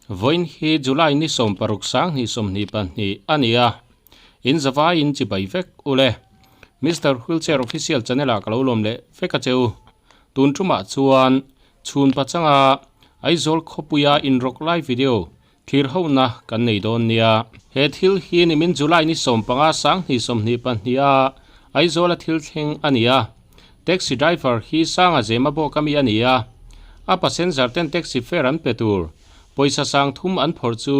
Vawiin hi July ni 16 2022 a ni a, in zavaiin chibai vek u le. Mister Wheelchair Official channel ah ka lo lawm leh vek a che u. Tun tumah chuan chhun pachanga Aizawl khawpuia inrawk lai video Thlir hona kan nei dawn nia. He thil hi nimin July ni 15 2022 a Aizawla thil thleng a ni a. Taxi driver hi Sanga Zema bawk ami a ni a. A passenger ten taxi fare an pe tur pawisa 3000 an phawrh chu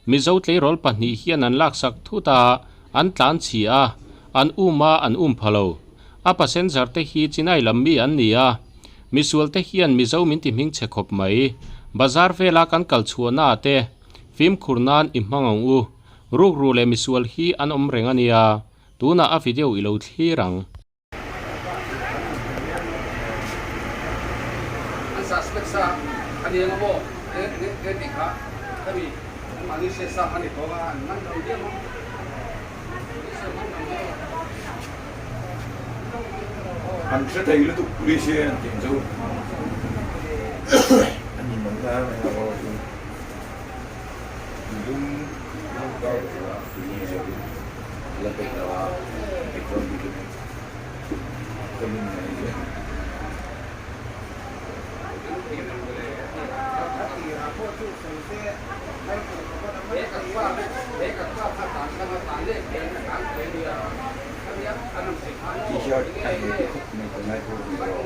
Mizo tleirawl pahnih hian an laksak thut a, an tlan chhi a, an um a an um pha lo. A passenger te hi Chinai lam mi an ni a. Misual te hian Mizo min ti hming chhe khawp mai. Bazar vela kan kal chhuahna ah te fimkhur nan i hmang ang u. Rukru leh misual hi an awm reng a nia. Tunah a video i lo thlir ang. An suspect sa a ni ang maw? Nge tih kha khami anmahni hriat sa kha ni tawh a, an man lo diam ang. An hre thei lutuk police hi an tih chu an in awm lai mai a aw chu lung lung kar tura tui zo in la peih lo a petrol bik in ka lung mai hi. T-shirt a heh khawp mai tunlai pawh.